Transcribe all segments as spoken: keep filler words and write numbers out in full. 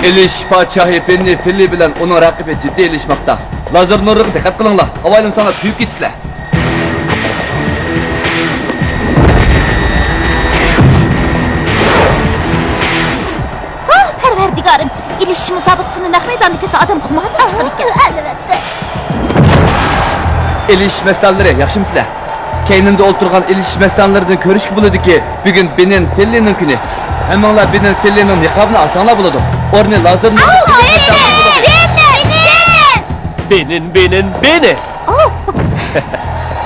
ئېلىش پادىشاھى بېننى فىللى بىلەن ئۇنىڭ رەقىبى جىددىي ئېلىشماقتا. لازېر نۇرىغا دىققەت قىلىڭلار، ئاۋايلىمساڭلار كۆيۈپ كېتىسىلەر. ئاھ، پەرۋەردىگارىم، ئېلىشىش مۇسابىقىسىنى نەق مەيداندا كۆرسە ئادەم خۇمارى چىقىدىكەن. ئەلۋەتتە. ئېلىشىش مەستانىلىرى، ياخشىمۇسىلەر؟ كەينىمدە ئولتۇرغان ئېلىشىش مەستانىلىرىدىن كۆرۈشكە بولىدۇكى، بۈگۈن بېنىن فىللىنىڭ كۈنى. ھەممىڭلار بېنىن فىللىنىڭ نىقابىنى ئالساڭلار بولىدۇ. ئورنى لازېر نۇرى. بېنىن، بېنىن، بېنىن! ئوھ!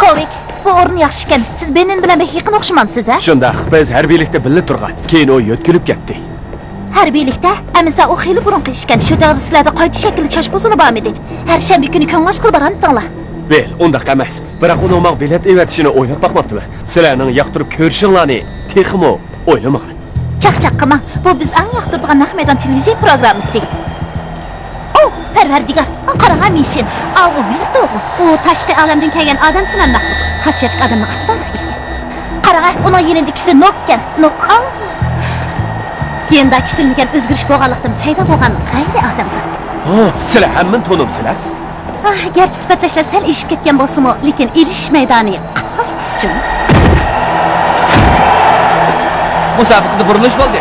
كوۋىك، بۇ ئورۇن ياخشىكەن. سىز بېنىن بىلەن بەك يېقىن ئوخشىمامسىز، ھە؟ شۇنداق، بىز ھەربىيلىكتە بىللە تۇرغان. كېيىن ئۇ يۆتكىلىپ كەتتى. ھەربىيلىكتە؟ ئەمىسە ئۇ خېلى بۇرۇنقى ئىشكەن. شۇ چاغدا سىلەردە قايتا شەكىللىك شاش پوزىلا بارمىدى؟ ھەر شەنبە كۈنى كۆڭۈل ئاچقىلى بارامتىڭلار؟ بىل، ئۇنداق ئەمەس. بىراق ئۇنىڭ ماڭا بېلەت ئېۋەتىشىنى ئويلاپ باقماپتىمەن. سىلەرنىڭ ياقتۇرۇپ كۆرۈشۈڭلارنى تېخىمۇ ئويلىمىغان. چاقچاق قىلماڭ. بۇ بىز ئەڭ ياقتۇرىدىغان نەق مەيدان تېلېۋىزىيە پروگراممىسى. ئو، پەرۋەردىگار، قاراڭا مىشىن. ئاۋۇ ۋىرتۇغۇ. ئۇ تاشقى ئالەمدىن كەلگەن ئادەمسىمان مەخلۇق. خاسىيەتلىك ئادەمنىڭ ئاپىرىن ئىگە. قاراڭا، ئۇنىڭ يېنىدىكىسى نوككەن، نوك. ئاھ. گېندا كۈتۈلمىگەن ئۆزگىرىش بولغانلىقتىن پەيدا بولغان غەيرىي ئادەمزات. ھو، سىلەر ھەممىنى تونۇمسىلەر؟ ئاھ، گەرچە سۈپەتلەشلەر سەل ئېشىپ كەتكەن بولسىمۇ، لېكىن ئېلىشىش مەيدانى قالتىس جۇمۇ. مۇسابىقىدە بۇرۇلۇش بولدى.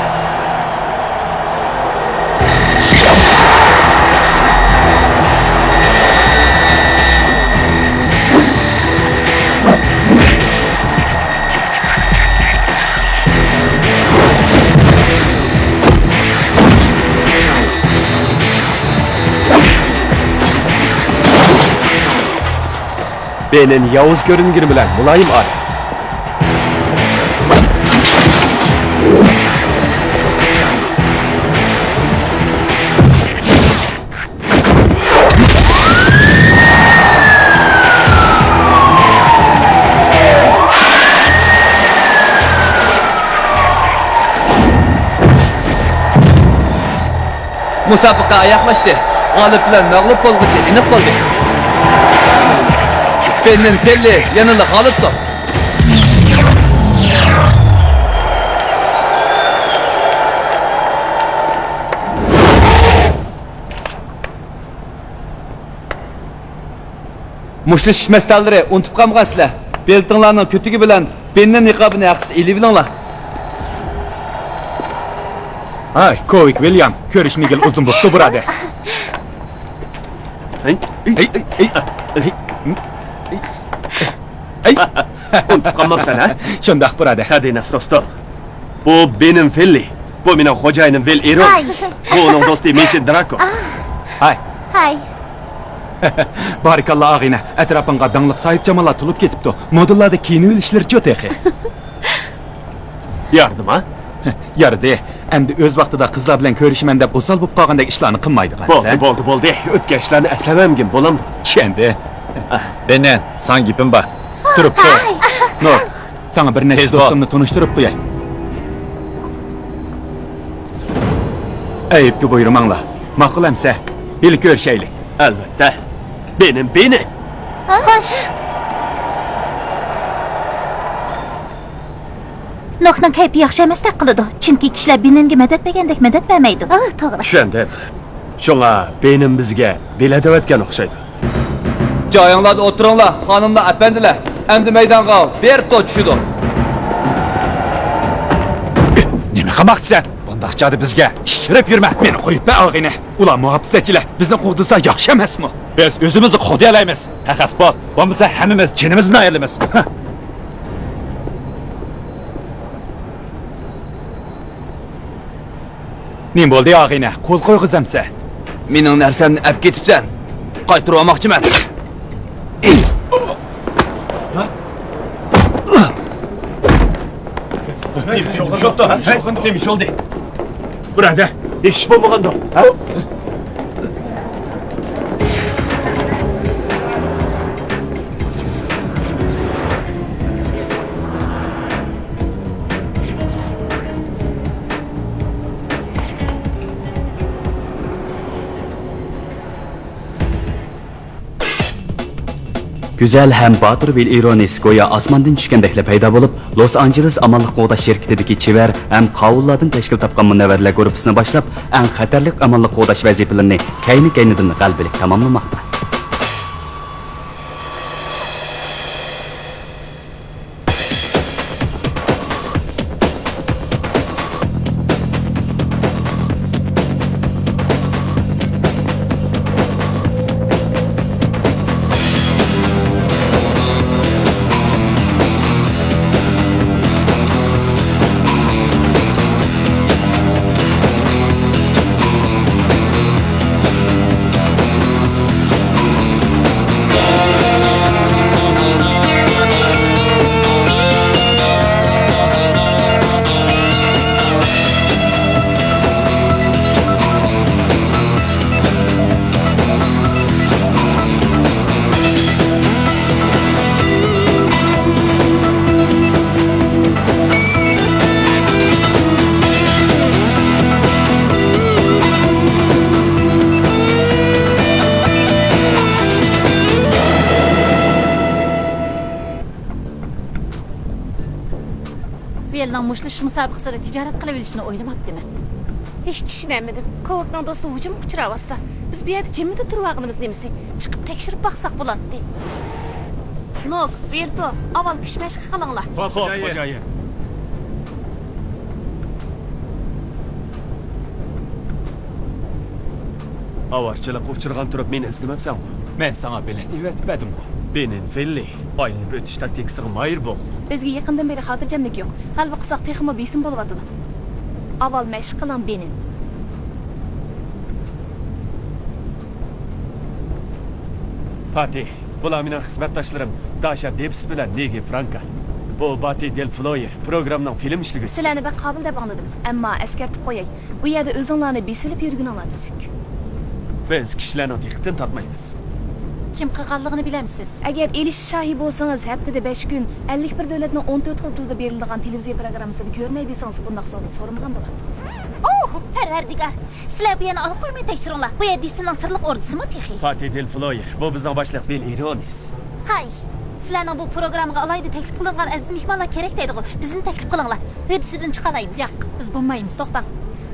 بېنىن ياۋۇز كۆرۈنگىنى بىلەن مۇلايىم ئادەم. مۇسابىقە ئاياغلاشتى. غالىب بىلەن مەغلۇپ بولغۇچى ئېنىق بولدى. بېننىن فېللى يەنىلا غالىبتۇر. مۇشتلىشىش مەستانىلىرى ئۇنتۇپ قالمىغايسىلەر. بېلىتىڭلارنىڭ كۆتۈكى بىلەن بېننىن نىقابىنى ھەقسىز ئېلىۋېلىڭلار. ھاي، كوۋىك ۋىليام، كۆرۈشمىگىلى ئۇزۇن بوپتۇ، بۇرادەر. ھەي، ھەي، ھەي، ھەي، ھەي. ئۇنتۇپ قالماپسەن، ھە؟ شۇنداق، بۇرادەر. ھەدى نەس دوستۇم. بۇ بېنىم فىللى. بۇ مېنىڭ خوجايىنىم ۋىل ئېرون. ھاي. بۇ ئۇنىڭ دوستى مىشىن دراكو. ھاي. ھاي. بارىكاللا، ئاغىنە. ئەتراپىڭغا داڭلىق ساھىبجاماللار تولۇپ كېتىپتۇ. مودېللاردا كىيىنىۋېلىشلىرىچۇ تېخى؟ يارىدىما؟ يارىدى. ئەمدى ئۆز ۋاقتىدا قىزلار بىلەن كۆرۈشىمەن دەپ ئوسال بولۇپ قالغاندەك ئىشلارنى قىلمايدىغان بولدى، سەن. بولدى، بولدى. ئۆتكەن ئىشلارنى ئەسلەمەمگىن بولامدۇ؟ چۈشەندىم. بېنەن، ساڭا گېپىم بار. تۇرۇپ تۇر. ھاي. نۇر، ساڭا بىر نەچچە تېز بول. دوستۇمنى تونۇشتۇرۇپ قوياي. ئەيىبكە بۇيرۇماڭلار. ماقۇل ئەمسە، ھېلى كۆرۈشەيلى. ئەلۋەتتە. بېنىم، بېنىم. خوش. نوكنىڭ كەيپى ياخشى ئەمەستەك قىلىدۇ، چۈنكى كىشىلەر بېنىنگە مەدەت بەرگەندەك مەدەت بەرمەيدۇ. ئاھ، توغرا. چۈشەندىم. شۇڭا بېنىم بىزگە بېلەت ئەۋەتكەن ئوخشايدۇ. جايىڭلاردا ئولتۇرۇڭلار، خانىملار، ئەپەندىلەر. ئەمدى مەيدانغا ۋېرتو چۈشىدۇ. نېمە قىلماقچىسەن؟ بۇنداق چاغدا بىزگە ئىش سۆرەپ يۈرمە. مېنى قويۇپ بەر، ئاغىنە. ئۇلار مۇھاپىزەتچىلەر، بىزنى قوغدىسا ياخشى ئەمەسمۇ؟ بىز ئۆزىمىزنى قوغدىيالايمىز. پەخەس بول، بولمىسا ھەممىمىز جېنىمىزنى ئايرىلىمىز. نېمە بولدى، ئاغىنە؟ قول قويغۇزامسەن؟ مېنىڭ نەرسەمنى ئەپ كېتىپسەن. قايتۇرۇۋالماقچىمەن. نېمە ئىش بولدى؟ بۇرادەر، ھېچ ئىش بولمىغاندۇ؟ ھە؟ گۈزەل ھەم باتۇر ۋىل ئىرونىس گويا ئاسماندىن چۈشكەندەكلا پەيدا بولۇپ، لوس ئانژېلېس ئامانلىق قوغداش شىركىتىدىكى چېۋەر ھەم قاۋۇللاردىن تەشكىل تاپقان مۇنەۋۋەرلەر گۇرۇپپىسىنى باشلاپ، ئەڭ خەتەرلىك ئامانلىق قوغداش ۋەزىپىلىرىنى كەينى-كەينىدىن غەلىبىلىك تاماملىماقتا. ۋېلنىڭ مۇشتلىشىش مۇسابىقىسىدا تىجارەت قىلىۋېلىشىنى ئويلىماپتىمەن. ھېچ چۈشىنەلمىدىم. كوۋىكنىڭ دوستى ھۇجۇمغا ئۇچراۋاتسا، بىز بۇ يەردە جىممىدە تۇرۇۋالغىنىمىز نېمىسى؟ چىقىپ تەكشۈرۈپ باقساق بولاتتى. نوك، ۋىرتو، ئاۋۋال كۈچ مەشقى قىلىڭلار. خوپ، خوجايىن. ئاۋارىچىلىككە ئۇچرىغان تۇرۇپ مېنى ئىزدىمەپسەنغۇ؟ مەن ساڭا بېلەت ئېۋەتىپ بەردىمغۇ؟ بېنىن فېنلى، ئايلىنىپ ئۆتۈش تاكتىكىسىغا ماھىر بول. بىزگە يېقىندىن بېرى خاتىرجەملىك يوق. غەلىبە قىلساق تېخىمۇ بېسىم بولۇۋاتىدۇ. ئاۋۋال مەشىق قىلىڭ، بېنىن. پاتىھ، بۇلار مېنىڭ خىزمەتداشلىرىم داشا دېبس بىلەن نېگى فرانكا. بۇ باتى دېل فلويېر، پروگراممىنىڭ فىلىم ئىشلىگۈچىسى. سىلەرنى بەك قابىل دەپ ئاڭلىدىم، ئەمما ئەسكەرتىپ قوياي، بۇ يەردە ئۆزۈڭلارنى بېسىلىپ يۈرگىنىڭلار تۈزۈك. بىز كىشىلەرنىڭ دىققىتىنى تارتمايمىز. كىم قىلغانلىقىنى بىلەمسىز؟ ئەگەر ئېلىشىش شاھى بولسىڭىز، ھەپتىدە بەش كۈن، ئەللىك بىر دۆلەتنىڭ ئون تۆت خىل تىلىدا بېرىلىدىغان تېلېۋىزىيە پروگراممىسىدا كۆرۈنەي دېسىڭىز، بۇنداق سوئالنى سورىمىغان بولاتتىڭىز. ئوھ، پەرۋەردىگار! سىلەر بۇ يەرنى ئالا قويماي تەكشۈرۈڭلار. بۇ يەر دېسىنىڭ سىرلىق ئوردىسىمۇ تېخى؟ پاتى دېل فلويېر، بۇ بىزنىڭ باشلىق ۋىل ئىرونىس. ھاي، سىلەرنىڭ بۇ پروگراممىغا ئالاھىدە تەكلىپ قىلىنغان ئەزىز مېھمانلار كېرەك دەيدىغۇ. بىزنى تەكلىپ قىلىڭلار. ھۆددىسىدىن چىقالايمىز. ياق، بىز بولمايمىز. توختاڭ.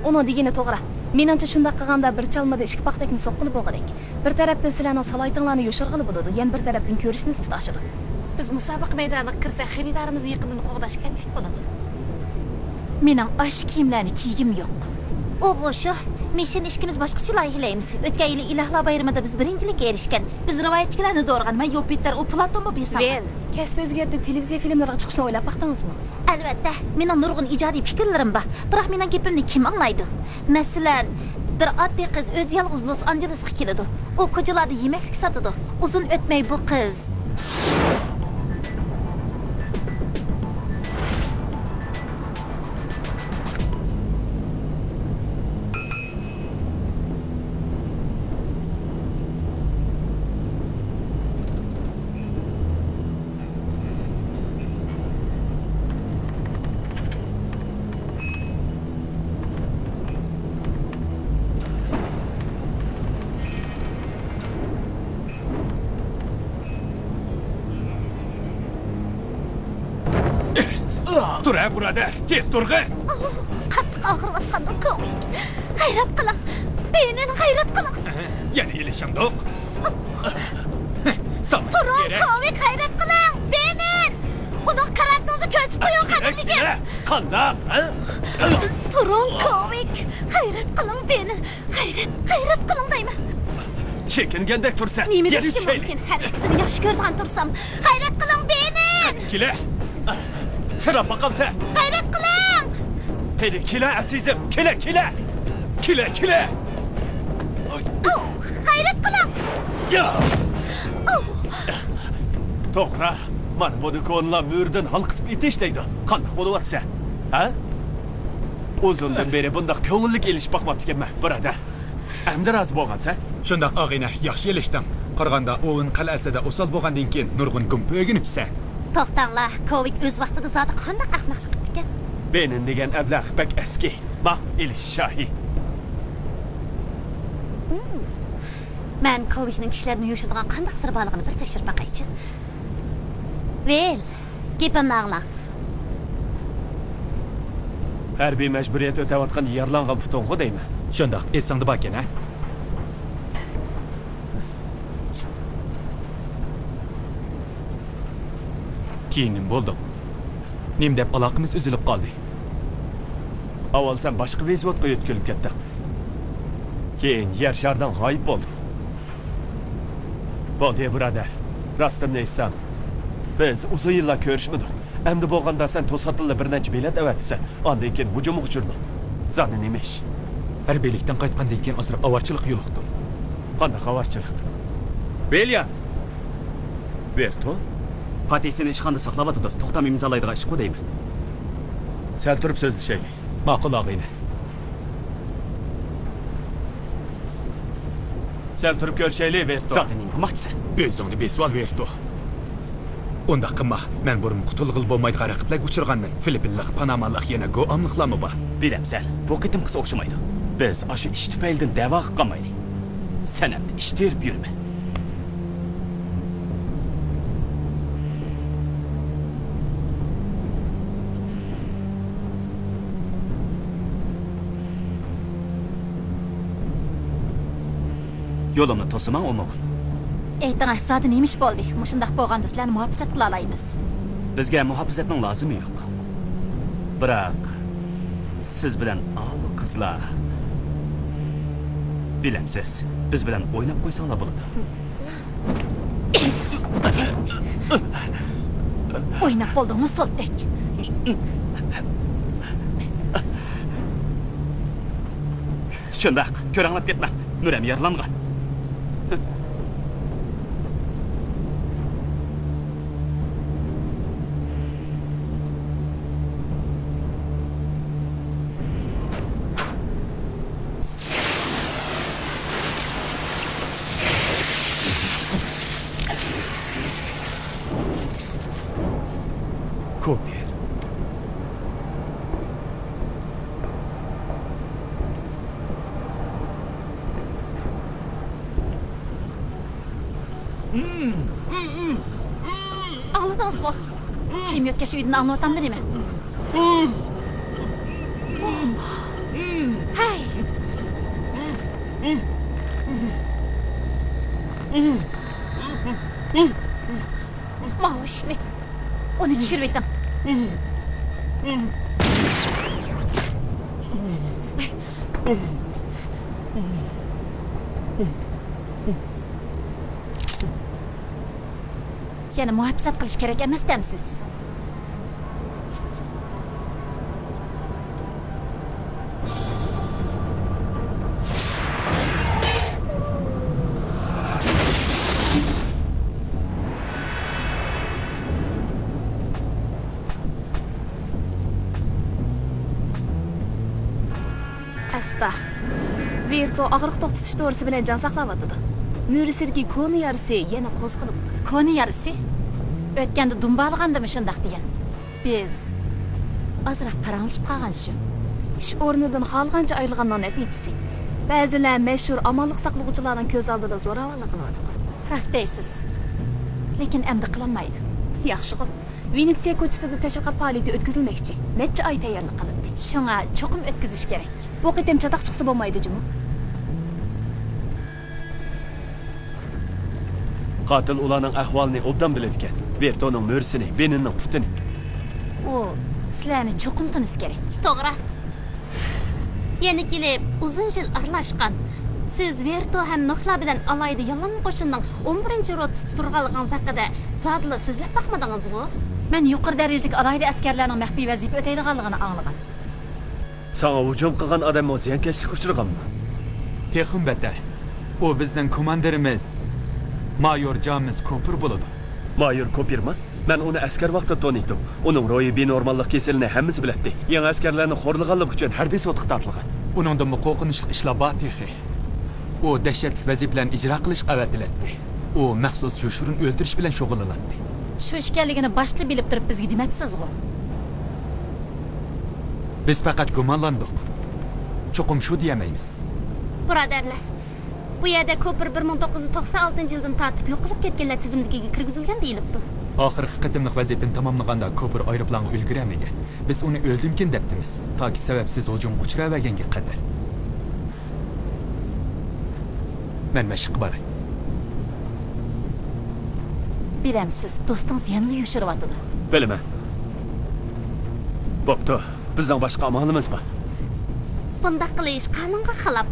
ئۇنىڭ دېگىنى توغرا. مېنىڭچە شۇنداق قىلغاندا بىر چالمىدا ئىككى پاختەكنى سوققىلى بولغۇدەك. بىر تەرەپتىن سىلەرنىڭ سالاھىيىتىڭلارنى يوشۇرغىلى بولىدۇ، يەنە بىر تەرەپتىن كۆرۈش نىسبىتى ئاشىدۇ. بىز مۇسابىقە مەيدانىغا كىرسەك، خېرىدارىمىزنى يېقىندىن قوغداش كەمچىلىك بولىدۇ. مېنىڭ ئاشۇ كىيىملەرنى كىيگۈم يوق. ئوغۇ شۇ، مىشىن ئىككىمىز باشقىچە لايىھىلەيمىز. ئۆتكەن يىلى ئىلاھلار بايرىمىدا بىز بىرىنچىلىككە ئېرىشكەن. بىز رىۋايەتتىكىلەرنى دورىغان، مەن يۇپىتېر، ئۇ پلاتونمۇ بىسان. ۋىل، كەسىپ ئۆزگەرتىپ تېلېۋىزىيە فىلىملىرىغا چىقىشنى ئويلاپ باقتىڭىزمۇ؟ ئەلۋەتتە، مېنىڭ نۇرغۇن ئىجادىي پىكىرلىرىم بار. بىراق مېنىڭ گېپىمنى كىم ئاڭلايدۇ؟ مەسىلەن، بىر ئاددىي قىز ئۆزى يالغۇز لوس ئانژېلېسقا كېلىدۇ. ئۇ كوچىلاردا يېمەكلىك ساتىدۇ. ئۇزۇن ئۆتمەي بۇ قىز. تۇر ھە، بۇرادەر، تېز تۇرغىن! قاتتىق ئاغرىۋاتقاندۇ، كوۋىك. غەيرەت قىلىڭ! بېنىن، غەيرەت قىلىڭ! يەنە ئېلىشامدۇق؟ ساڭا تۇرۇڭ، كوۋىك، غەيرەت قىلىڭ! بېنىن! ئۇنىڭغا كارامىتىڭىزنى كۆرسىتىپ قويۇڭ، قەدىرلىكىم! قانداق؟ تۇرۇڭ، كوۋىك! غەيرەت قىلىڭ، بېنىن! غەيرەت، غەيرەت قىلىڭ دەيمەن! چېكىنگەندەك تۇرسەن، نېمە دېيىشىم مۇمكىن؟ ھەر ئىككىسىنى ياخشى كۆرىدىغان تۇرسام. غەيرەت قىلىڭ، بېنىن! كېلە! سىراپ باقامسەن؟ غەيرەت قىلىڭ! قېنى، كېلە، ئەزىزىم، كېلە، كېلە! كېلە، كېلە! ئاۋ! غەيرەت قىلىڭ! يا! ئاۋ! توغرا، مانا بۇنى كونىلار مۈرىدىن ھالقىتىپ ئېتىش دەيدۇ. قانداق بولۇۋاتىسەن؟ ھە؟ ئۇزۇندىن بېرى بۇنداق كۆڭۈللۈك ئېلىشىپ باقماپتىكەنمەن، بۇرادەر. ئەمدى رازى بولغانسەن؟ شۇنداق، ئاغىنە، ياخشى ئېلىشتىڭ. قارىغاندا، ئوۋېن قەلئەسىدە ئوسال بولغاندىن كېيىن نۇرغۇن گۇمپا ئۆگىنىپسەن. توختاڭلار، كوۋىك ئۆز ۋاقتىدا زادى قانداق ئەخمەقلىق قىپتىكەن؟ بېنىن دېگەن ئەبلەخ بەك ئەسكى. ما، ئېلىش شاھى. مەن كوۋىكنىڭ كىشىلەردىن يوشۇرىدىغان قانداق سىرى بارلىقىنى بىر تەكشۈرۈپ باقايچۇ. ۋىل، گېپىمنى ئاڭلا. ھەربىي مەجبۇرىيەت ئۆتەۋاتقان يارىلانغان پۇتۇڭغۇ دەيمەن. شۇنداق، ئېسىڭدە باركەن، ھە؟ كېيىن نېمە بولدۇڭ؟ نېمە دەپ ئالاقىمىز ئۈزۈلۈپ قالدى؟ ئاۋۋال سەن باشقا ۋېزۋودقا يۆتكىلىپ كەتتىڭ. كېيىن يەر شارىدىن غايىب بولدۇڭ. بولدى، بۇرادەر. راستىمنى ئېيتسام، بىز ئۇزۇن يىللار كۆرۈشمىدۇق. ئەمدى بولغاندا سەن توساتتىنلا بىر نەچچە بېلەت ئەۋەتىپسەن. ئاندىن كېيىن ھۇجۇمغا ئۇچرىدىڭ. زادى نېمە ئىش؟ ھەربىيلىكتىن قايتقاندىن كېيىن ئازراق ئاۋارىچىلىققا يولۇقتۇم. قانداق ئاۋارىچىلىق؟ ۋىليام! ۋېرتو؟ پاتى سېنى ئىشخانىدا ساقلاۋاتىدۇ. توختام ئىمزالايدىغان ئىشقۇ دەيمەن. سەل تۇرۇپ سۆزلىشەيلى. ماقۇل، ئاغىنە. سەل تۇرۇپ كۆرۈشەيلى، ۋېرتو. زادى نېمە قىلماقچىسەن؟ ئۆزۈڭنى بېسىۋال، ۋېرتو. ئۇنداق قىلما. مەن بۇرۇنمۇ قۇتۇلغىلى بولمايدىغان رەقىبلەرگە ئۇچرىغانمەن. فىلىپپىنلىق، پانامالىق، يەنە گۇئاملىقلارمۇ بار. بىلەمسەن، بۇ قېتىمقىسى ئوخشىمايدۇ. بىز ئاشۇ ئىش تۈپەيلىدىن دەۋاغا قالمايلى. سەن ئەمدى ئىش تېرىپ يۈرمە. يولۇمنى توسىماڭ، ئومۇغۇم. ئېيتىڭ، زادى نېمە ئىش بولدى؟ مۇشۇنداق بولغاندا سىلەرنى مۇھاپىزەت قىلالايمىز. بىزگە مۇھاپىزەتنىڭ لازىمى يوق. بىراق، سىز بىلەن ئاۋۇ قىزلار، بىلەمسىز، بىز بىلەن ئويناپ قويساڭلار بولىدۇ. ئويناپ بولدۇڭمۇ، سولتەك؟ شۇنداق، كۆرەڭلەپ كەتمە، مۈرەم يارىلانغان. كوپېر. ئاڭلىدىڭىزمۇ؟ كىيىم يۆتكەش ئۆيىدىن ئاڭلىۋاتامدۇ نېمە؟ ھەي! ماۋۇ ئىشنى، ئۇنى چۈشۈرۈۋېتىڭ. يەنە مۇھاپىزەت قىلىش كېرەك ئەمەس دەمسىز؟ ئاستا. ۋېرتو ئاغرىق توختىتىش دورىسى بىلەن جان ساقلاۋاتىدۇ. مۈرىسىدىكى كونا يارىسى يەنە قوزغىلىپتۇ. كونا يارىسى؟ ئۆتكەندە دۇمبالىغاندىمۇ شۇنداق دېگەن. بىز ئازراق پاراڭلىشىپ قالغان شۇ. ئىش ئورنىدىن خالىغانچە ئايرىلغاننىڭ نەتىجىسى. بەزىلەر مەشھۇر ئامانلىق ساقلىغۇچىلارنىڭ كۆز ئالدىدا زوراۋانلىق قىلىۋاتىدۇ. راست دەيسىز. لېكىن ئەمدى قىلالمايدۇ. ياخشىغۇ. ۋېنېتسىيە كوچىسىدا تەشۋىقات پائالىيىتى ئۆتكۈزۈلمەكچى. نەچچە ئاي تەييارلىق قىلىندى. شۇڭا چوقۇم ئۆتكۈزۈش كېرەك. بۇ قېتىم چاتاق چىقسا بولمايدۇ جۇمۇ. قاتىل ئۇلارنىڭ ئەھۋالىنى ئوبدان بىلىدىكەن. ۋېرتونىڭ مۈرىسىنى، بېنىننىڭ پۇتىنى. ئۇ سىلەرنى چوقۇم تونۇسى كېرەك. توغرا. يەنە كېلىپ ئۇزۇن يىل ئارىلاشقان. سىز ۋېرتو ھەم نوھلا بىلەن ئالاھىدە ياللانما قوشۇننىڭ ئون بىرىنچى روتىسىدا تۇرغانلىقىڭىز ھەققىدە زادىلا سۆزلەپ باقمىدىڭىزغۇ؟ مەن يۇقىرى دەرىجىلىك ئالاھىدە ئەسكەرلەرنىڭ مەخپىي ۋەزىپە ئۆتەيدىغانلىقىنى ئاڭلىغان. ساڭا ھۇجۇم قىلغان ئادەممۇ زىيانكەشلىككە ئۇچرىغانمۇ؟ تېخىمۇ بەتتەر. ئۇ بىزنىڭ كوماندىرىمىز، مايور جامېس كوپېر بولىدۇ. مايور كوپېرمۇ؟ مەن ئۇنى ئەسكەر ۋاقتىدا تونۇيتتۇم. ئۇنىڭ روھىي بىنورماللىق كېسىلىنى ھەممىسى بىلەتتى. يېڭى ئەسكەرلەرنى خورلىغانلىقى ئۈچۈن ھەربىي سوتقا تارتىلغان. ئۇنىڭدىنمۇ قورقۇنچلۇق ئىشلار بار تېخى. ئۇ دەھشەتلىك ۋەزىپىلەرنى ئىجرا قىلىشقا ئەۋەتىلەتتى. ئۇ مەخسۇس يوشۇرۇن ئۆلتۈرۈش بىلەن شۇغۇللىناتتى. شۇ ئىكەنلىكىنى باشتا بىلىپ تۇرۇپ بىزگە دېمەپسىزغۇ؟ بىز پەقەت گۇمانلاندۇق. چوقۇم شۇ دېيەلمەيمىز. بۇرادەرلەر، بۇ يەردە كوپېر بىر مىڭ توققۇز يۈز توقسان ئالتىنچى يىلدىن تارتىپ يوقىلىپ كەتكەنلەر تىزىملىكىگە كىرگۈزۈلگەن دېيىلىپتۇ. ئاخىرقى قېتىملىق ۋەزىپىنى تاماملىغاندا كوپېر ئايروپىلانغا ئۈلگۈرەلمىگەن. بىز ئۇنى ئۆلدۈمكىن دەپتىمىز، تاكى سەۋەبسىز ھۇجۇمغا ئۇچراۋەرگەنگە قەدەر. مەن مەشىققە باراي. بىلەمسىز، دوستىڭىز يەنىلا يوشۇرۇۋاتىدۇ. بىلىمەن. بوپتۇ، بىزنىڭ باشقا ئامالىمىز بار. بۇنداق قىلىش قانۇنغا خىلاپ.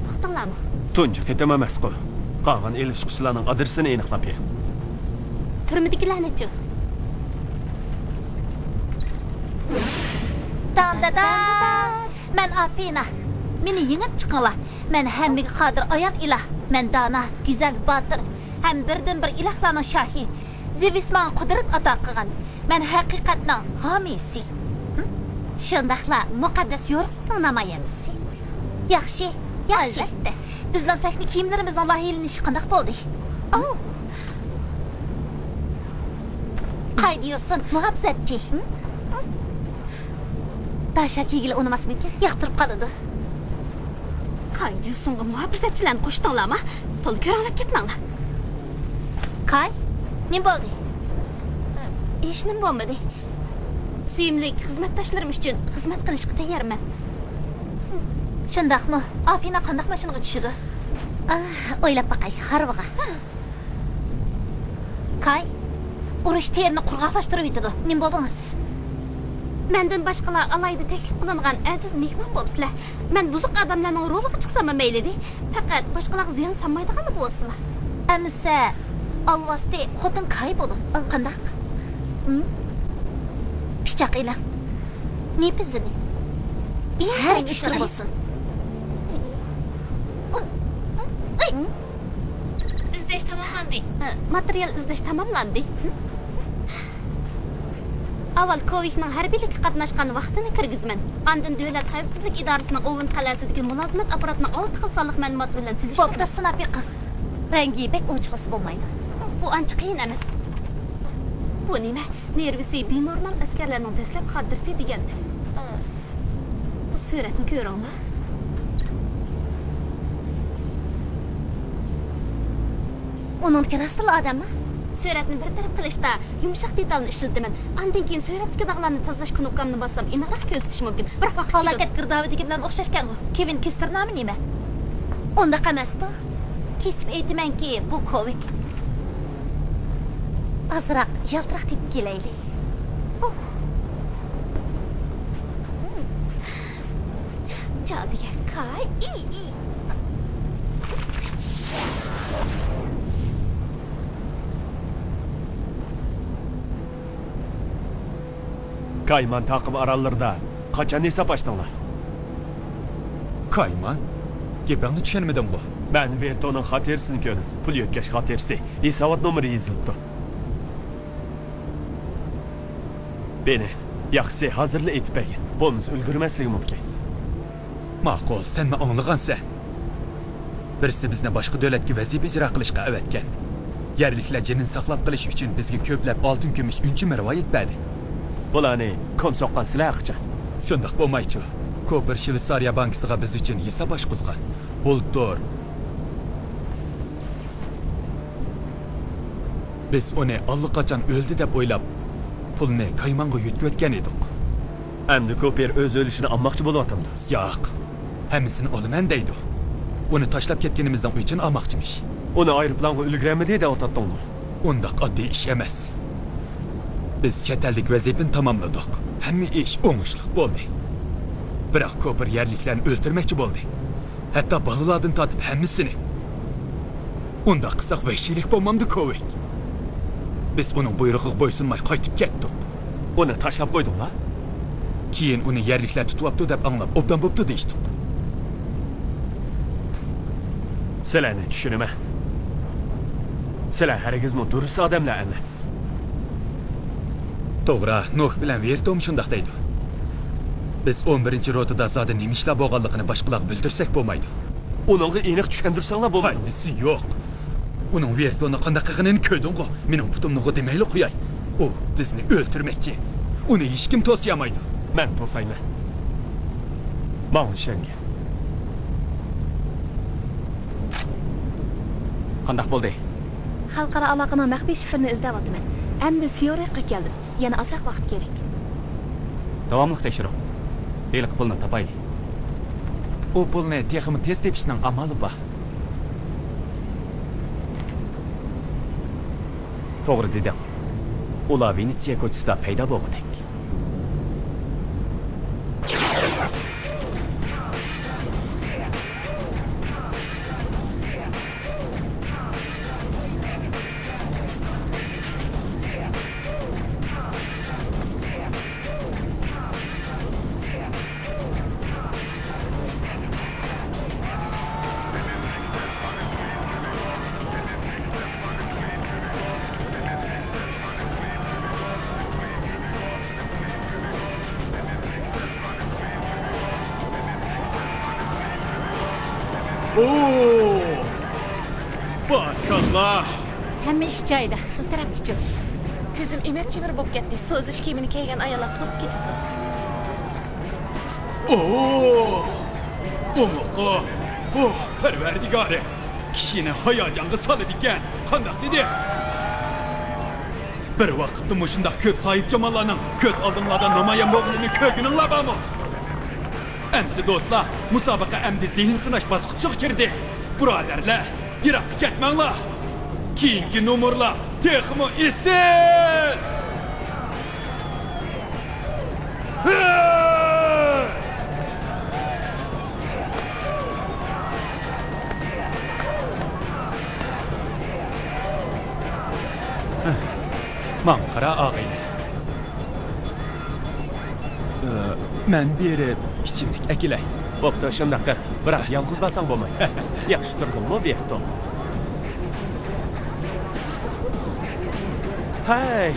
ئۇقتۇڭلارمۇ؟ تۇنجى قېتىم ئەمەسقۇ. قالغان ئېلىشقۇچىلارنىڭ ئادرېسىنى ئېنىقلاپ بېرىڭ. تۈرمىدىكىلەرنىچۇ؟ دان دادان! مەن ئافىنا. مېنى يېڭىپ چىقىڭلار. مەن ھەممىگە قادىر ئايال ئىلاھ. مەن دانا، گۈزەل، باتۇر ھەم بىردىنبىر ئىلاھلارنىڭ شاھى. زېۋس ماڭا قۇدرەت ئاتا قىلغان. مەن ھەقىقەتنىڭ ھامىيسى. شۇنداقلا مۇقەددەس يورۇقلۇقنىڭ نامايەندىسى. ياخشى، ياخشى. ئەلۋەتتە. بىزنىڭ سەھنە كىيىملىرىمىزنىڭ لايىھىلىنىشى قانداق بولدى؟ ئوۋ! قايدا يۈرسۇن، مۇھاپىزەتچى. داشا كىيگىلى ئۇنىماسمىكىن؟ ياقتۇرۇپ قالىدۇ. قايدا يۈرسۇنغا مۇھاپىزەتچىلەرنى قوشتۇڭلارمۇ؟ تولا كۆرەڭلەپ كەتمەڭلار. كاي، نېمە بولدى؟ ھېچنېمە بولمىدى. سۆيۈملۈك خىزمەتداشلىرىم ئۈچۈن خىزمەت قىلىشقا تەييارمەن. شۇنداقمۇ؟ ئافىنا قانداق ماشىنىغا چۈشىدۇ؟ ئاھ، ئويلاپ باقاي، ھارۋىغا. كاي، ئۇرۇش تېرىنى قۇرغاقلاشتۇرۇۋېتىدۇ. نېمە بولدىڭىز؟ مەندىن باشقىلار ئالاھىدە تەكلىپ قىلىنغان ئەزىز مېھمان بوپسىلەر. مەن بۇزۇق ئادەملەرنىڭ رولىغا چىقساممۇ مەيلىدى. پەقەت باشقىلارغا زىيان سالمايدىغانلا بولسىلا. ئەمىسە، ئالۋاستى خوتۇن كاي بولۇڭ. قانداق؟ ھىم؟ پىچاق ئېلىڭ. نېپىزىنى. ھەر ئىشلىرى بولسۇن. ئىزدەش تاماملاندى. ماتېرىيال ئىزدەش تاماملاندى. ئاۋۋال كوۋىكنىڭ ھەربىيلىككە قاتناشقان ۋاقتىنى كىرگۈزىمەن. ئاندىن دۆلەت خەۋپسىزلىك ئىدارىسىنىڭ ئوۋېن قەلئەسىدىكى مۇلازىمەت ئاپپاراتىنىڭ ئالتە خىل سانلىق مەلۇماتى بىلەن سېلىشتۇرىمەن. بوپتۇ، سىناپ بېقىڭ. رەڭگى بەك ئوچۇق بولسا بولمايدۇ. بۇ ئانچە قىيىن ئەمەس. بۇ نېمە؟ نېرۋىسى بىنورمال ئەسكەرلەرنىڭ دەسلەپ خاتىرىسى دېگەن. ئە، بۇ سۈرەتنى كۆرۈڭلار. ئۇنىڭدىكى راستلا ئادەممۇ؟ سۈرەتنى بىر تەرەپ قىلىشتا يۇمشاق دېتالنى ئىشلىتىمەن. ئاندىن كېيىن سۈرەتتىكى داغلارنى تازىلاش كۇنۇپكامنى باسسام، ئېنىقراق كۆرسىتىشى مۇمكىن. بىراق ۋاقىت كېتىدۇ. پالاكەت گىردابىدىكى بىلەن ئوخشاشكەنغۇ. كېۋىن كىستېر نامى نېمە؟ ئۇنداق ئەمەستۇ. كېسىپ ئېيتىمەنكى، بۇ كوۋىك. ئازراق يالتىراق تېپىپ كېلەيلى. ئۇھ. جادۇگەر كاي. ئىي، ئىي. كايمان تاقىم ئاراللىرىدا قاچان ھېساب ئاچتىڭلار؟ كايمان؟ گېپىڭنى چۈشەنمىدىمغۇ؟ مەن ۋېرتونىڭ خاتىرىسىنى كۆردۈم. پۇل يۆتكەش خاتىرىسى. ھېسابات نومۇرى يېزىلىپتۇ. بېنى، ياخشىسى ھازىرلا ئېيتىپ بەرگىن. بولمىسا ئۈلگۈرمەسلىكى مۇمكىن. ماقۇل، سەنمۇ ئاڭلىغانسەن. بىرسى بىزنى باشقا دۆلەتكە ۋەزىپە ئىجرا قىلىشقا ئەۋەتكەن. يەرلىكلەر جېنىنى ساقلاپ قېلىش ئۈچۈن بىزگە كۆپلەپ ئالتۇن، كۈمۈش، ئۈنچە، مىرۋايىت بەردى. بۇلارنى كوم سوققان سىلەر ھەققىچە. شۇنداق بولمايچۇ. كوپېر شۋېتسارىيە بانكىسىغا بىز ئۈچۈن ھېساب ئاچقۇزغان. بۇلتۇر. بىز ئۇنى ئاللىقاچان ئۆلدى دەپ ئويلاپ، پۇلنى كايمانغا يۆتكىۋەتكەن ئىدۇق. ئەمدى كوپېر ئۆز ئۆلۈشىنى ئالماقچى بولۇۋاتامدۇ؟ ياق. ھەممىسىنى ئالىمەن دەيدۇ. ئۇنى تاشلاپ كەتكىنىمىزنىڭ ئۆچىنى ئالماقچىمىش. ئۇنى ئايروپىلانغا ئۈلگۈرەلمىدى دەۋاتاتتىڭغۇ؟ ئۇنداق ئاددىي ئىش ئەمەس. بىز چەت ئەللىك ۋەزىپىنى تاماملىدۇق. ھەممە ئىش ئوڭۇشلۇق بولدى. بىراق كوپېر يەرلىكلەرنى ئۆلتۈرمەكچى بولدى. ھەتتا بالىلاردىن تارتىپ ھەممىسىنى. ئۇنداق قىلساق ۋەھشىيلىك بولمامدۇ، كوۋىك؟ بىز ئۇنىڭ بۇيرۇقىغا بويسۇنماي قايتىپ كەتتۇق. ئۇنى تاشلاپ قويدۇڭلار؟ كېيىن ئۇنى يەرلىكلەر تۇتۇۋاپتۇ دەپ ئاڭلاپ، ئوبدان بوپتۇ دېيىشتۇق. سىلەرنى چۈشىنىمەن. سىلەر ھەرگىزمۇ دۇرۇس ئادەملەر ئەمەس. توغرا، نوھ بىلەن ۋېرتوم شۇنداق دەيدۇ. بىز ئون بىرىنچى روتىدا زادى نېمە ئىشلار بولغانلىقىنى باشقىلارغا بىلدۈرسەك بولمايدۇ. ئۇنىڭغا ئېنىق چۈشەندۈرسەڭلار بولمايدۇ. پايدىسى يوق. ئۇنىڭ ۋېرتوننى قانداق قىلغىنىنى كۆردۈڭغۇ؟ مېنىڭ پۇتۇمنىغۇ دېمەيلا قوياي. ئۇ بىزنى ئۆلتۈرمەكچى. ئۇنى ھېچكىم توسىيالمايدۇ. مەن توسايمەن. ماڭا ئىشەنگىن. قانداق بولدى؟ خەلقئارا ئالاقىنىڭ مەخپىي شىفىرىنى ئىزدەۋاتىمەن. ئەمدى سيورىكقا كەلدىم. يەنە ئازراق ۋاقىت كېرەك. داۋاملىق تەكشۈرۈڭ. ھېلىقى پۇلنى تاپايلى. ئۇ پۇلنى تېخىمۇ تېز تېپىشنىڭ ئامالى بار. توغرا دېدىڭ. ئۇلار ۋېنېتسىيە كوچىسىدا پەيدا بولغۇدەك. ئوو! بارىكاللا! ھەممە ئىش جايىدا، سىز تەرەپتىچۇ؟ كۆزۈم ئېمىر-چىمىر بولۇپ كەتتى. سۇ ئۈزۈش كىيىمىنى كىيگەن ئاياللار تولۇپ كېتىپتۇ. ئوو! ئومۇقۇم! ئوھ، پەرۋەردىگارى! كىشىنى ھاياجانغا سالىدىكەن. قانداق دېدى؟ بىر ۋاقىتتا مۇشۇنداق كۆپ ساھىبجاماللارنىڭ كۆز ئالدىڭلاردا نامايان بولغىنىنى كۆرگىنىڭلار بارمۇ؟ ئەمىسە دوستلار، مۇسابىقە ئەمدى زېھىن سىناش باسقۇچىغا كىردى. بۇرادەرلەر، يىراققا كەتمەڭلار! كېيىنكى نومۇرلار تېخىمۇ ئېسىل! ماڭا قارا، ئاغىنە. ئى، مەن بېرىپ ئىچىملىك ئەكېلەي. بوپتۇ، شۇنداق قىل. بىراق يالغۇز بارساڭ بولمايدۇ. ياخشى تۇردۇڭمۇ، ۋىكتور؟ ھەي،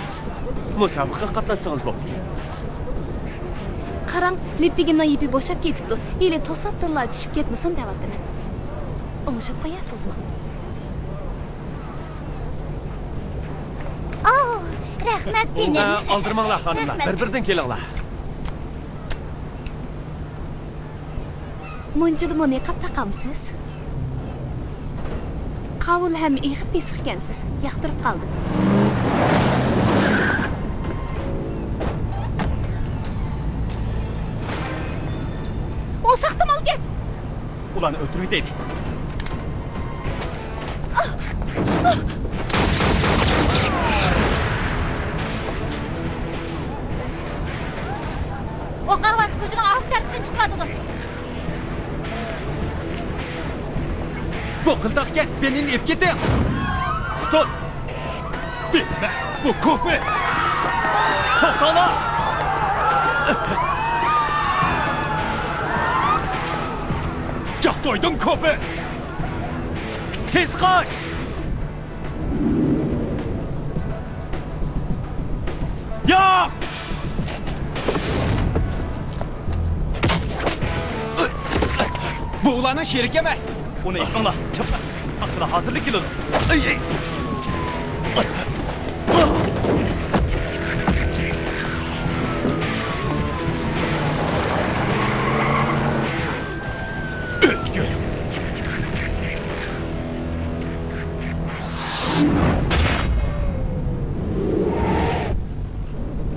مۇسابىقىگە قاتناشسىڭىز بوپتۇ. قاراڭ، لىتتىگىننىڭ يىپى بوشاپ كېتىپتۇ. ھېلى توساتتىنلا چۈشۈپ كەتمىسۇن دەۋاتىمەن. ئوڭشاپ قويارسىزمۇ؟ ئاھ، رەھمەت، ئىنىم. ئە، ئالدىرىماڭلار، خانىملار. رەھمەت. بىر-بىردىن كېلىڭلار. مۇنچىدىمۇ نىقاب تاقامسىز؟ قاۋۇل ھەم ئېغىر پېسىقكەنسىز. ياقتۇرۇپ قالدىم. ئۇ ساختىمالكەن! ئۇلارنى ئۆلتۈرۈۋېتەيلى. ئوق ئاۋازى كوچىنىڭ ئارقا تەرىپىدىن چىقىۋاتىدۇ. بۇ قىلتاقكەن، بېنىنى ئېلىپ كېتىڭ. خۇتۇن! بىلمە، بۇ كوپى! توختاڭلار! جاق تويدۇم، كوپى! تېز قاچ! ياق! بۇ ئۇلارنىڭ شېرىكى ئەمەس. ئۇنى ئېقىڭلار، چاپسان. ساقچىلار ھازىرلا كېلىدۇ. ئەي، ئەي. ئۆتكۈر.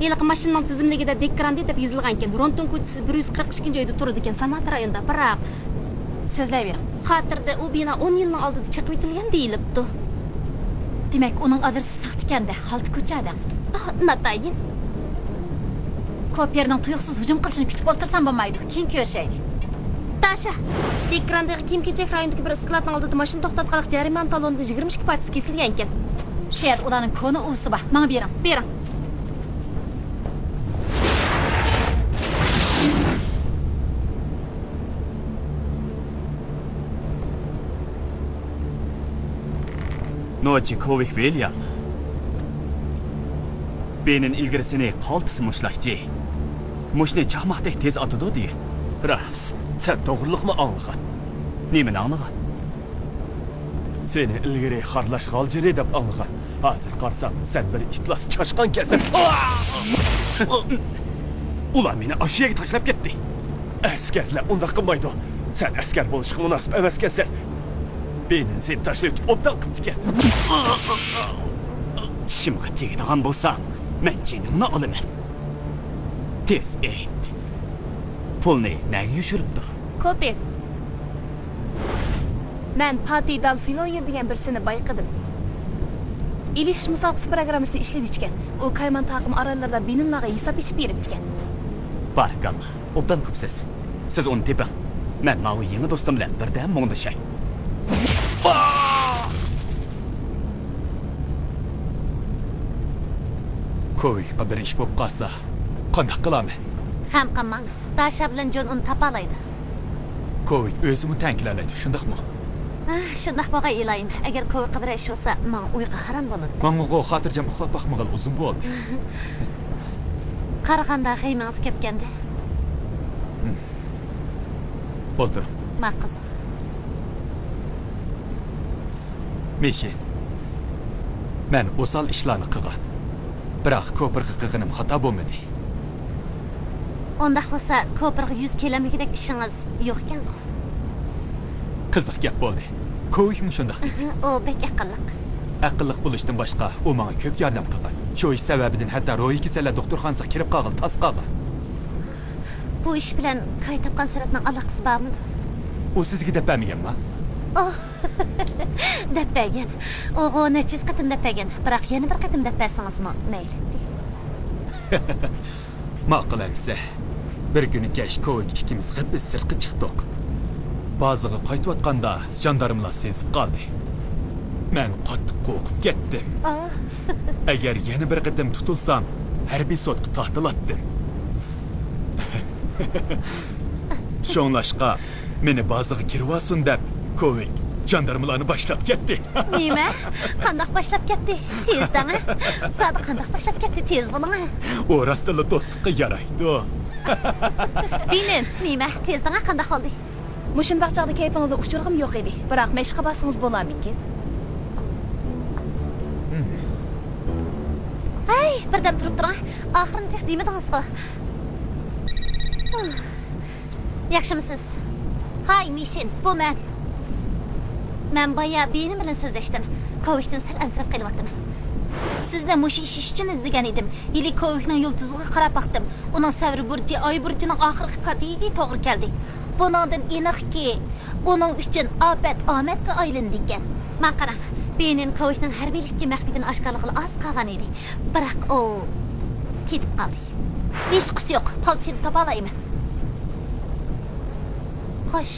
ھېلىقى ماشىنىنىڭ تىزىملىكىدە دېك گراندې دەپ يېزىلغانىكەن. رونتون كوچىسى بىر يۈز قىرىق ئىككىنچى ئۆيدە تۇرىدىكەن، ساناتور رايونىدا. بىراق، سۆزلەيۋېرىڭ. خاتىرىدە ئۇ بىنا ئون يىلنىڭ ئالدىدا چېقىۋېتىلگەن دېيىلىپتۇ. دېمەك، ئۇنىڭ ئادرېسى ساختىكەن-دە، خالتا كوچا دەڭ. ئاھ، ناتايىن. كوپېرنىڭ تۇيۇقسىز ھۇجۇم قىلىشىنى كۈتۈپ ئولتۇرسام بولمايدۇ. كېيىن كۆرۈشەيلى. داشا، دېك گراندېغا كىيىم-كېچەك رايونىدىكى بىر ئىسكىلاتنىڭ ئالدىدا ماشىنا توختاتقانلىق جەرىمانە تالونىدىن يىگىرمە ئىككى پارچىسى كېسىلگەنىكەن. شۇ يەردە ئۇلارنىڭ كونا ئۇۋىسى بار. ماڭا بېرىڭ. بېرىڭ. نوچى كوۋىك ۋىليام. بېنىن ئىلگىرى سېنى قالتىس مۇشتلاكچى. مۇشتنى چاقماقتەك تېز ئاتىدۇ دېگەن. راست، سەن توغرىلىقمۇ ئاڭلىغان؟ نېمىنى ئاڭلىغان؟ سېنى ئىلگىرى خارلاش غالجىرى دەپ ئاڭلىغان. ھازىر قارىسام، سەن بىر ئىپلاس چاشقانكەنسەن. ئۇلار مېنى ئاشۇ يەرگە تاشلاپ كەتتى. ئەسكەرلەر ئۇنداق قىلمايدۇ. سەن ئەسكەر بولۇشقا مۇناسىپ ئەمەسكەنسەن. بېنىن سېنى تاشلىۋېتىپ ئوبدان قىپتىكەن. چىشىمغا تېگىدىغان بولساڭ، مەن جېنىڭنى ئالىمەن. تېز ئېيت. پۇلنى نەگە يوشۇرۇپتۇ؟ كوپېر. مەن پاتى دالفىلويېر دېگەن بىرسىنى بايقىدىم. ئېلىشىش مۇسابىقىسى پىروگراممىسىنى ئىشلىۋېچىكەن. ئۇ كايمان تاقىم ئاراللىرىدا بېنىنلارغا ھېساب ئېچىپ بېرىپتىكەن. بارىكاللا. ئوبدان قىپسىز. سىز ئۇنى تېپىڭ. مەن ماۋۇ يېڭى دوستۇم بىلەن بىردەم مۇڭدىشاي. كوۋىكقا بىر ئىش بولۇپ قالسا، قانداق قىلارمەن؟ غەم قىلماڭ. داشا بىلەن جون ئۇنى تاپالايدۇ. كوۋىك ئۆزىمۇ تەڭ كېلەلەيدۇ، شۇنداقمۇ؟ ئاھ، شۇنداق بولغاي ئىلاھىم. ئەگەر كوۋىكقا بىر ئىش بولسا، ماڭا ئۇيقۇ ھارام بولىدۇ. ماڭىغۇ خاتىرجەم ئۇخلاپ باقمىغىلى ئۇزۇن بولدى. قارىغاندا غېمىڭىز كۆپكەندە. ھىم. ئولتۇرۇڭ. ماقۇل. مىشىن، مەن ئوسال ئىشلارنى قىلغان. بىراق كوپىرغا قىلغىنىم خاتا بولمىدى. ئۇنداق بولسا، كوپىرغا يۈز كېلەلمىگۈدەك ئىشىڭىز يوقكەنغۇ؟ قىزىق گەپ بولدى. كوۋىكمۇ شۇنداق دېدى. ئۇ بەك ئەقىللىق. ئەقىللىق بولۇشتىن باشقا، ئۇ ماڭا كۆپ ياردەم قىلغان. شۇ ئىش سەۋەبىدىن ھەتتا روھىي كېسەللەر دوختۇرخانىسىغا كىرىپ قالغىلى تاس قالغان. بۇ ئىش بىلەن كاي تاپقان سۈرەتنىڭ ئالاقىسى بارمىدۇ؟ ئۇ سىزگە دەپ بەرمىگەنما؟ ئوھ، دەپ بەرگەن. ئۇغۇ نەچچە يۈز قېتىم دەپ بەرگەن. بىراق يەنە بىر قېتىم دەپ بەرسىڭىزمۇ مەيلى. ماقۇل ئەمىسە. بىر كۈنى كەچ كوۋىك ئىككىمىز غىپپىز سىرتقا چىقتۇق. بازىغا قايتىۋاتقاندا ژاندارمىلار سېزىپ قالدى. مەن قاتتىق قورقۇپ كەتتىم. ئاھ. ئەگەر يەنە بىر قېتىم تۇتۇلسام، ھەربىي سوتقا تارتىلاتتىم. شۇڭلاشقا، مېنى بازىغا كىرىۋالسۇن دەپ، كوۋىك ژاندارمىلارنى باشلاپ كەتتى. نېمە؟ قانداق باشلاپ كەتتى؟ تېز دەڭە. زادى قانداق باشلاپ كەتتى؟ تېز بولۇڭە. ئۇ راستتىنلا دوستلۇققا يارايدۇ. بىنىن. نېمە؟ تېز دەڭە، قانداق بولدى؟ مۇشۇنداق چاغدا كەيپىڭىزنى ئۇچۇرغۇم يوق ئىدى. بىراق مەشىققە بارسىڭىز بولامىكىن؟ ھەي، بىردەم تۇرۇپ تۇرۇڭ. ئاخىرىنى تېخى دېمىدىڭىزغۇ. ياخشىمۇسىز؟ ھاي، مىشىن، بۇ مەن. مەن بايا بېنىن بىلەن سۆزلەشتىم. كوۋىكتىن سەل ئەنسىرەپ قېلىۋاتىمەن. سىزنى مۇشۇ ئىش ئۈچۈن ئىزدىگەن ئىدىم. ھېلى كوۋىكنىڭ يۇلتۇزىغا قاراپ باقتىم. ئۇنىڭ سەۋر بۇرجى، ئاي بۇرجىنىڭ ئاخىرقى كاتېگىرىيىگە توغرا كەلدى. بۇنىڭدىن ئېنىقكى، ئۇنىڭ ئۈچۈن ئاپەت ئامەتكە ئايلىنىدىكەن. ماڭا قاراڭ، بېنىن كوۋىكنىڭ ھەربىيلىكتىكى مەخپىيىتىنى ئاشكارىلىغىلى ئاز قالغان ئىدى. بىراق ئۇ كېتىپ قالدى. ھېچقىسى يوق، پالچىنى تاپالايمەن. خوش.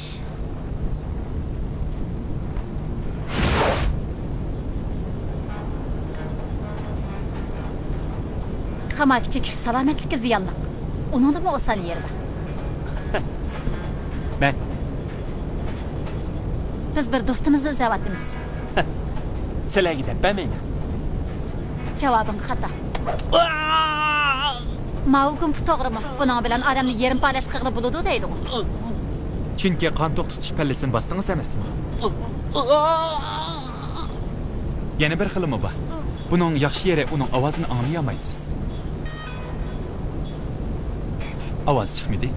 تاماكا چېكىش سالامەتلىككە زىيانلىق. ئۇنىڭدىمۇ ئوسال يېرى بار. مەن. بىز بىر دوستىمىزنى ئىزدەۋاتىمىز. سىلەرگە دەپ بەرمەيمەن. جاۋابىڭ خاتا. ماۋۇ گۇمپا توغرىمۇ؟ بۇنىڭ بىلەن ئادەمنى يېرىم پالەچ قىلغىلى بولىدۇ دەيدىغۇ. چۈنكى قان توختىتىش پەللىسىنى باستىڭىز ئەمەسمۇ؟ يەنە بىر خىلىمۇ بار. بۇنىڭ ياخشى يېرى، ئۇنىڭ ئاۋازىنى ئاڭلىيالمايسىز. ئاۋاز چىقمىدى.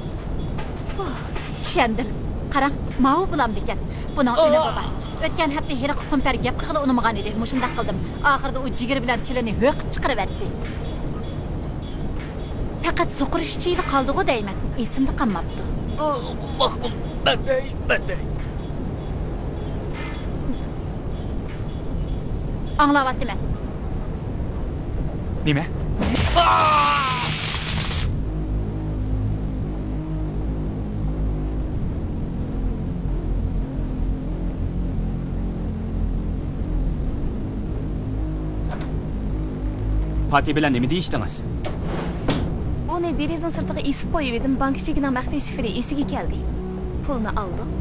ئوھ، چۈشەندىم. قاراڭ، ماۋۇ بولامدىكەن. بۇنىڭ ئۈنۈمى بار. ئۆتكەن ھەپتە ھېلىقى خۇمپەر گەپ قىلغىلى ئۇنىمىغان ئىدى. مۇشۇنداق قىلدىم. ئاخىرىدا ئۇ جىگىرى بىلەن تىلىنى ھۆقۈپ چىقىرىۋەتتى. پەقەت سوقۇرۇش چىۋىلى قالدىغۇ دەيمەن. ئېسىمدە قالماپتۇ. ماقۇل، مەن دەي، مەن دەي. ئاڭلاۋاتىمەن. نېمە؟ پاتى بىلەن نېمە دېيىشتىڭىز؟ ئۇنى دېرىزىنىڭ سىرتىغا ئېسىپ قويۇۋىدىم، بانكا چېكىنىڭ مەخپىي شىفىرى ئېسىگە كەلدى. پۇلنى ئالدۇق.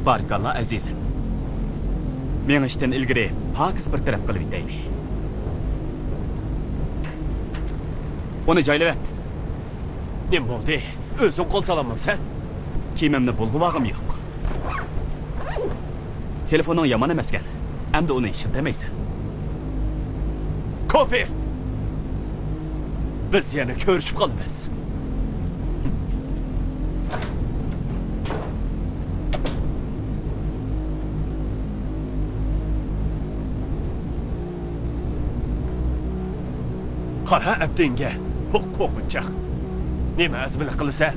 بارىكاللا، ئەزىزىم. مېڭىشتىن ئىلگىرى پاكىز بىر تەرەپ قىلىۋېتەيلى. ئۇنى جايلىۋەت. نېمە بولدى؟ ئۆزۈڭ قول سالالمامسەن؟ كىيىمىمنى بۇلغىۋالغۇم يوق. تېلېفونۇڭ يامان ئەمەسكەن. ئەمدى ئۇنى ئىشلىتەلمەيسەن. كوپى! بىز يەنە كۆرۈشۈپ قالىمىز. قارا ئەپتىڭگە، قوقۇنچاق. نېمە ئەزمىلىك قىلىسەن؟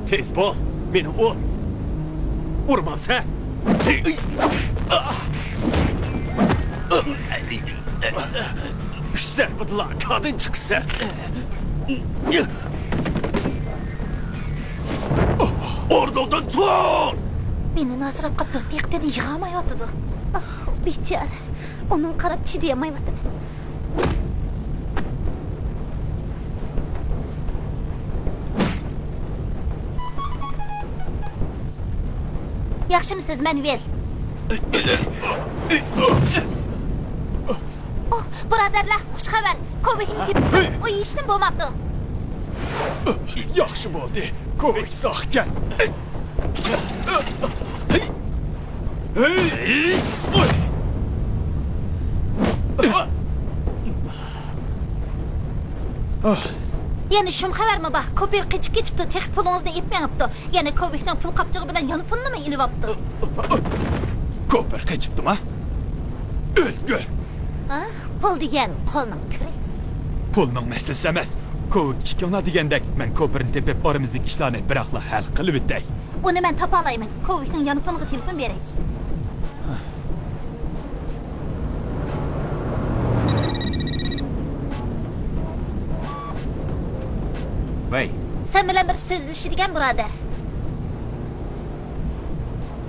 تېز بول، مېنى ئۇر. ئۇرمامسەن؟ ئۈچ زەربىدىلا كادىن چىقىسەن. ئورنۇڭدىن تۇر! مېنى ناسىراپ قاپتۇ، دىققىتىنى يىغالمايۋاتىدۇ. ئاھ، بىچارە. ئۇنىڭغا قاراپ چىدىيالمايۋاتىمەن. ياخشىمۇسىز، مەن ۋىل. ئوھ، بۇرادەرلەر، خۇش خەۋەر! كوۋىكنى تېپىپ، ئۇ ھېچنېمە بولماپتۇ. ياخشى بولدى، كوۋىك ساقكەن. يەنە شۇم خەۋەرمۇ بار. كوپېر قېچىپ كېتىپتۇ، تېخى پۇلىڭىزنى ئېلىپ مېڭىپتۇ. يەنە كوۋىكنىڭ پۇل قاپچىقى بىلەن يانفونىنىمۇ ئېلىۋاپتۇ. كوپېر قېچىپتۇما؟ ئۆلگۈر! ھە؟ پۇل دېگەن قولنىڭ كىرى. پۇلنىڭ مەسىلىسى ئەمەس. كوۋىك ئىككىڭلار دېگەندەك، مەن كوپېرنى تېپىپ، ئارىمىزدىكى ئىشلارنى بىراقلا ھەل قىلىۋېتەي. ئۇنى مەن تاپالايمەن. كوۋىكنىڭ يانفونىغا تېلېفون بېرەي. ۋەي. سەن بىلەن بىر سۆزلىشىدىكەن، بۇرادەر.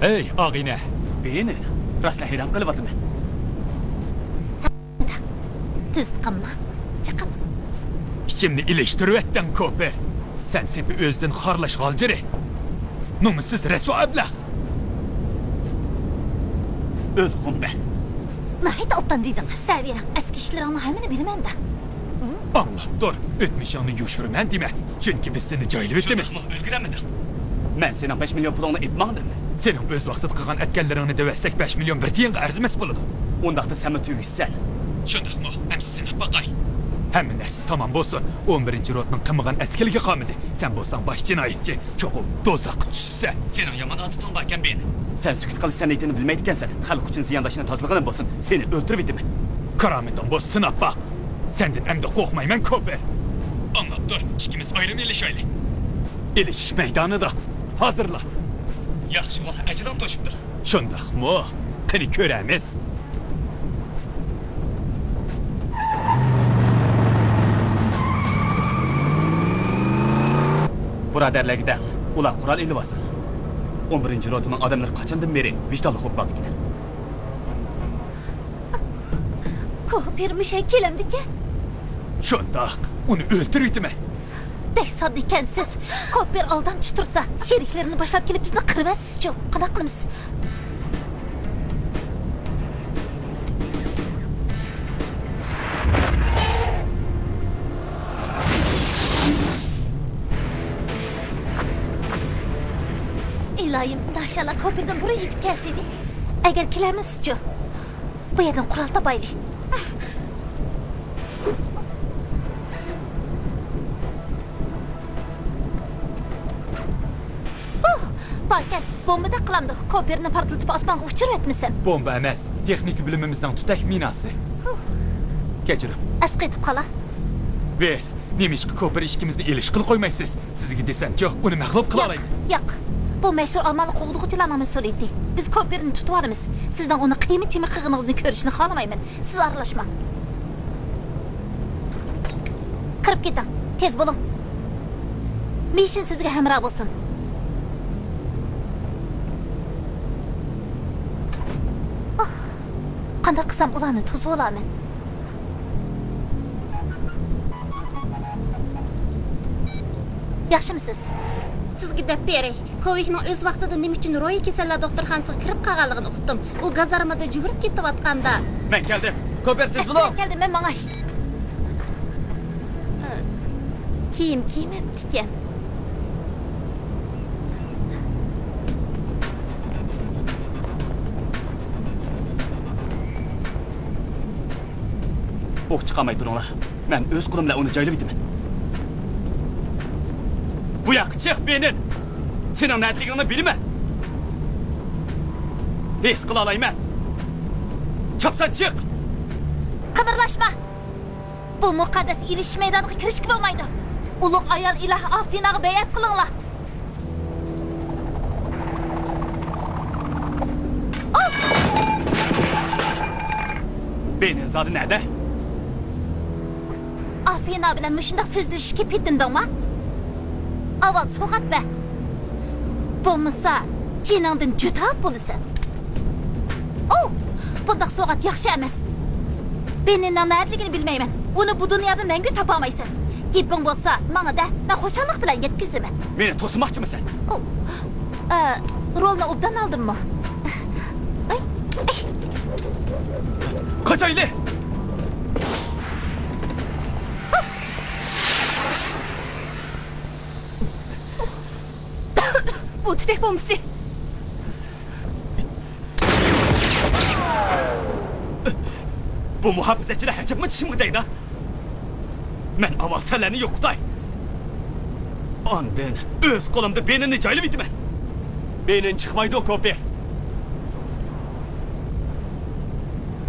ئەي، ئاغىنە. بېنى، راستلا ھەيران قېلىۋاتىمەن. تۈزۈت قىلما، چېقىم. ئىچىمنى ئېلىشتۇرۇۋەتتىڭ، كوپېر. سەن سېپى ئۆزىدىن خارلاش غالجىرى. نومۇسسىز رەسۋا ئەبلەخ. ئۆل، خۇمپە. ناھايىتى ئوبدان دېدىڭ. سەۋىرىڭ، ئەسكى ئىشلىرىڭنىڭ ھەممىنى بىلىمەن-دە. ئاڭلاپ تۇر، ئۆتمۈشۈڭنى يوشۇرىمەن دېمە، چۈنكى بىز سېنى جايلىۋېتىمىز. شۇنداقمۇ ئۈلگۈرەلمىدىڭ؟ مەن سېنىڭ بەش مىليون پۇلۇڭنى ئېلىپ ماڭدىم. سېنىڭ ئۆز ۋاقتىدا قىلغان ئەتكەنلىرىڭنى دەۋەتسەك، بەش مىليون بىر تىيىنغا ئەرزىمەس بولىدۇ. ئۇنداقتا سەنمۇ تۈگىسەن. شۇنداقمۇ؟ ئەمسە سىناپ باقاي. ھەممە نەرسە تامام بولسۇن. ئون بىرىنچى روتىنىڭ قىلمىغان ئەسكىلىكى قالمىدى. سەن بولساڭ باش جىنايەتچى. چوقۇم دوزاخقا چۈشىسەن. سېنىڭ يامان ئادىتىڭ باركەن، بېنى. سەن سۈكۈت قىلىش سەنئىتىنى بىلمەيدىكەنسەن. خەلق ئۈچۈن زىيانداشنى تازىلىغىنىم بولسۇن، سېنى ئۆلتۈرۈۋېتىمەن. كارامىتىڭ بولسا سىناپ باق. سەندىن ئەمدى قورقمايمەن، كوپېر. ئاڭلاپ تۇر، ئىككىمىز ئايرىم ئېلىشايلى. ئېلىشىش مەيدانىدا. ھازىرلا. ياخشىغۇ، ئەجىلىڭ توشۇپتۇ. شۇنداقمۇ؟ قېنى كۆرەمىز. بۇرادەرلەرگە دەڭ، ئۇلار قورال ئېلىۋالسۇن. ئون بىرىنچى روتىنىڭ ئادەملىرى قاچاندىن بېرى ۋىجدانلىق بولۇپ قالدىكىن. كوپېر مۇشەگە كېلەمدىكەن؟ شۇنداق، ئۇنى ئۆلتۈرۈۋېتىمەن. بەك ساددا ئىكەنسىز. كوپېر ئالدامچى تۇرسا، شېرىكلىرىنى باشلاپ كېلىپ بىزنى قىرىۋەتسىچۇ؟ قانداق قىلىمىز؟ ئىلاھىم، داشالا كوپېردىن بۇرۇن يېتىپ كەلسىدى. ئەگەر كېلەلمىسىچۇ؟ بۇ يەردىن قورال تاپايلى. ھۇھ، باركەن، بومبىدەك قىلامدۇ. كوپېرنى پارتلىتىپ ئاسمانغا ئۇچۇرۇۋەتمىسەم. بومبا ئەمەس، تېخنىكا بىلىمىمىزنىڭ تۈتەك مىناسى. ھۇھ. كەچۈرۈڭ. ئەسقېتىپ قالا. ۋېل، نېمىشقا كوپېر ئىككىمىزنى ئېلىشقىلى قويمايسىز؟ سىزگە دېسەمچۇ، ئۇنى مەغلۇپ قىلالايمەن. ياق، ياق. بۇ مەشھۇر ئالمالىق قوغدىغۇچىلارنىڭ مەسئۇلىيىتى. بىز كوپېرنى تۇتۇۋالىمىز. سىزنىڭ ئۇنى قىيما-چىيما قىلغىنىڭىزنى كۆرۈشنى خالىمايمەن. سىز ئارىلاشماڭ. كىرىپ كېتىڭ. تېز بولۇڭ. مىشىن سىزگە ھەمراھ بولسۇن. ئاھ، قانداق قىلسام ئۇلارنى توسۇۋالارمەن؟ ياخشىمۇسىز؟ سىزگە دەپ بېرەي. كوۋىكنىڭ ئۆز ۋاقتىدا نېمە ئۈچۈن روھىي كېسەللەر دوختۇرخانىسىغا كىرىپ قالغانلىقىنى ئۇقتۇم. ئۇ گازارمىدا يۈگۈرۈپ كېتىۋاتقاندا. مەن كەلدىم. كوپېر، تېز بولۇڭ. ئەسكەر كەلدى، مەن ماڭاي. كىيىم كىيمەپتىكەن. ئوق چىقارماي تۇرۇڭلار. مەن ئۆز قولۇم بىلەن ئۇنى جايلىۋېتىمەن. بۇ ياققا چىق، بېنىن! سېنىڭ نەدىلىكىڭنى بىلىمەن. ھېس قىلالايمەن. چاپسان چىق! قىمىرلاشما! بۇ مۇقەددەس ئېلىشىش مەيدانىغا كىرىشكە بولمايدۇ. ئۇلۇغ ئايال ئىلاھ ئافىناغا بەيئەت قىلىڭلار. بېنىن زادى نەدە؟ ئافىنا بىلەن مۇشۇنداق سۆزلىشىشكە پېتىندىڭما؟ ئاۋۋال سوغات بەر. بولمىسا، جېنىڭدىن جۇدا بولىسەن. ئوۋ! بۇنداق سوغات ياخشى ئەمەس. بېنىننىڭ نەدىلىكىنى بىلمەيمەن. ئۇنى بۇ دۇنيادا مەڭگۈ تاپالمايسەن. گېپىڭ بولسا، ماڭا دە، مەن خۇشاللىق بىلەن يەتكۈزىمەن. مېنى توسىماقچىمىسەن؟ ئوۋ! ئە، رولنى ئوبدان ئالدىممۇ؟ ئاي، ئاي. قاچايلى! بۇ تۈتەك بومبىسى. بۇ مۇھاپىزەتچىلەر ھەجەپمۇ چىشىمغا دەيدۇ. مەن ئاۋۋال سەنلەرنى يوقىتاي. ئاندىن ئۆز قولۇمدا بېنىننى جايلىۋېتىمەن. بېنىن چىقمايدۇ، كوپى.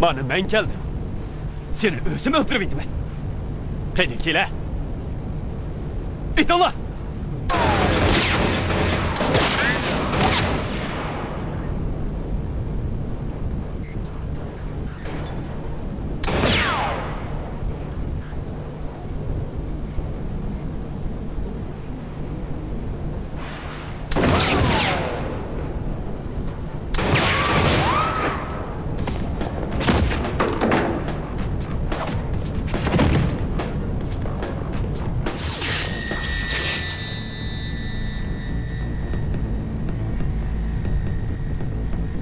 مانا مەن كەلدىم. سېنى ئۆزۈم ئۆلتۈرۈۋېتىمەن. قېنى كېلە. ئېتىڭلار!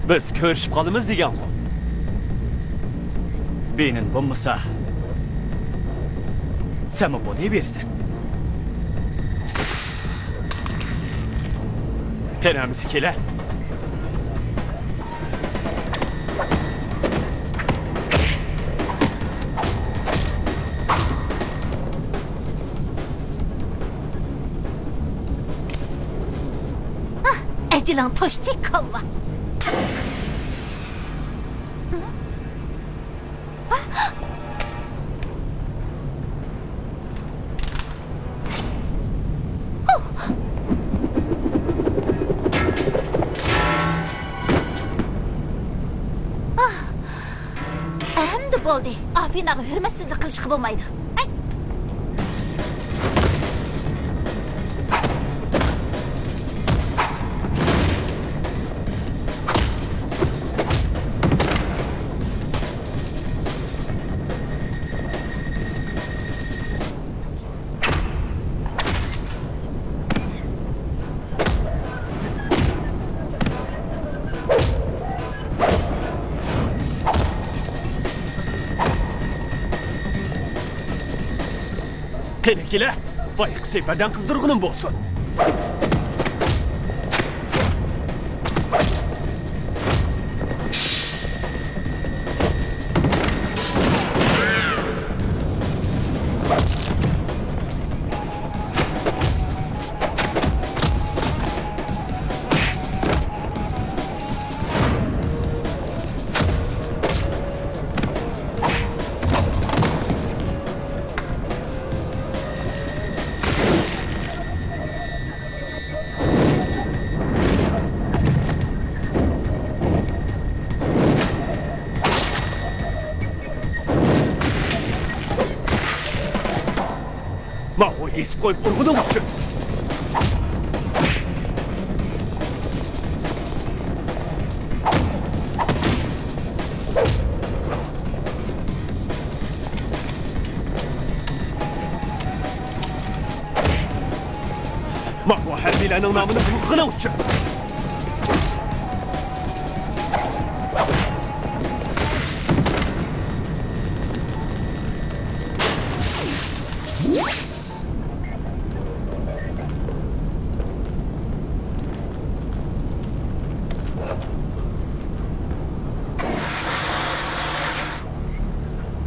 بىز كۆرۈشۈپ قالىمىز دېگەنغۇ. بېنىن بولمىسا، سەنمۇ بولۇۋېرىسەن. قېنى ئەمىسە كېلە. ئەجىلىڭ توشتى، كاللا. ئەمدى بولدى. ئافىناغا ھۆرمەتسىزلىك قىلىشقا بولمايدۇ. ئەي! قېنى كېلە، بايىقى سېپەردەن قىزدۇرغىنىم بولسۇن. ماۋۇ ھېس قويۇپ ئۇرغىنىڭ ئۈچۈن. ماۋۇ ھەربىيلەرنىڭ نامىنى بۇرغىنىڭ ئۈچۈن.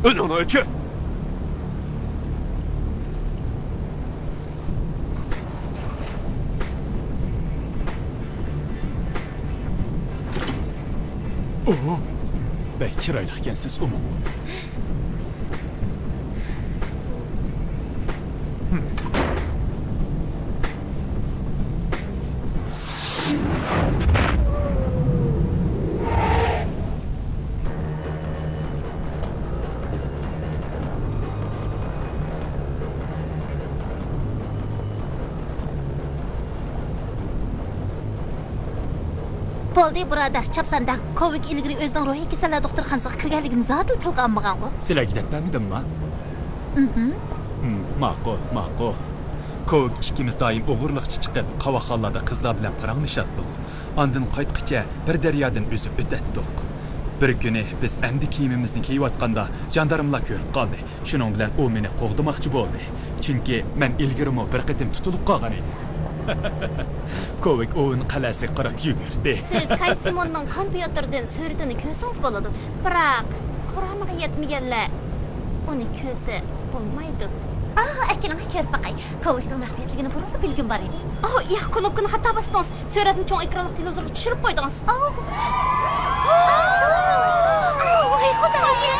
ئۈنۈڭنى ئۆچۈر! ئۇ. بەك چىرايلىق ئىكەنسىز، ئۇمۇ. بولدى، بۇرادەر، چاپسان دەڭ. كوۋىك ئىلگىرى ئۆزىنىڭ روھىي كېسەللەر دوختۇرخانىسىغا كىرگەنلىكىنى زادىلا تىلغا ئالمىغانغۇ؟ سىلەرگە دەپ بەرمىدىمما؟ مھم. ھم، ماقۇل، ماقۇل. كوۋىك ئىككىمىز دائىم ئوغرىلىقچە چىقىپ، قاۋاقخانىلاردا قىزلار بىلەن پاراڭلىشاتتۇق. ئاندىن قايتقىچە بىر دەريادىن ئۈزۈپ ئۆتەتتۇق. بىر كۈنى بىز ئەمدى كىيىمىمىزنى كىيىۋاتقاندا، ژاندارملار كۆرۈپ قالدى. شۇنىڭ بىلەن ئۇ مېنى قوغدىماقچى بولدى. چۈنكى مەن ئىلگىرىمۇ بىر قېتىم تۇتۇلۇپ قالغان ئىدىم. كوۋىك ئوۋېن قەلئەسىگە قاراپ يۈگۈردى. سىز خەي سىموننىڭ كومپيۇتېردىن سۈرىتىنى كۆرسىڭىز بولىدۇ. بىراق، قۇرامىغا يەتمىگەنلەر ئۇنى كۆرسە بولمايدۇ. ئاھ، ئەكېلىڭ، كۆرۈپ باقاي. كوۋىكنىڭ مەخپىيەتلىكىنى بۇرۇنلا بىلگۈم بار ئىدى. ئاھ، ياق، كۇنۇپكىنى خاتا باستىڭىز. سۈرەتنى چوڭ ئېكرانلىق تېلېۋىزورغا چۈشۈرۈپ قويدىڭىز. ۋاي خۇدايىم!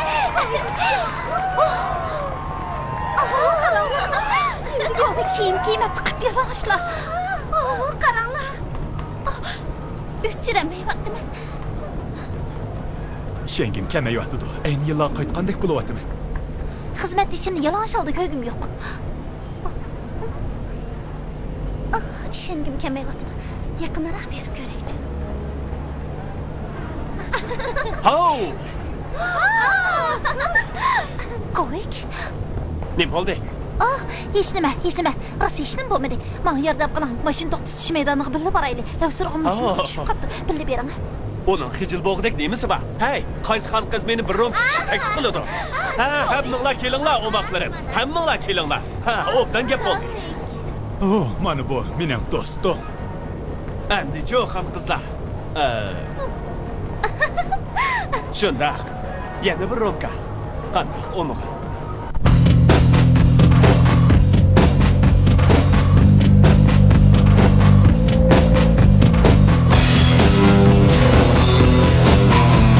كىيىم كىيمەپتۇ، قىپيالىڭاچلا. قاراڭلار! ئۆچۈرەلمەيۋاتىمەن. ئىشەنگۈم كەلمەيۋاتىدۇ. ئەينى يىللارغا قايتقاندەك بولۇۋاتىمەن. خىزمەتدىشىمنى يالىڭاچ ھالدا كۆرگۈم يوق. ئاھ، ئىشەنگۈم كەلمەيۋاتىدۇ. يېقىنراق بېرىپ كۆرەيچۇ. ھاۋ! كوۋىك. نېمە بولدى؟ ئاھ، ھېچنېمە، ھېچنېمە. راست ھېچنېمە بولمىدى. ماڭا ياردەم قىلىڭ. ماشىنا توختىتىش مەيدانىغا بىللە بارايلى. لەۋسىرغا ماشىنا ئاھ. چۈشۈپ قاپتۇ. بىللە بېرىڭ. ئۇنىڭ خىجىل بوغۇدەك نېمىسى بار؟ ھەي، قايسى خان قىز مېنى بىر رومكا ئىچىشكە تەكلىپ قىلىدۇ؟ ھە، ھەممىڭلار كېلىڭلار، ئوماقلىرىم. ھەممىڭلار كېلىڭلار. ھە، ئوبدان گەپ بولدى. ئوھ، مانا بۇ مېنىڭ دوستۇم. ئەمدىچۇ، خان قىزلار؟ ئە. شۇنداق. يەنە بىر رومكا. قانداق، ئومىغا؟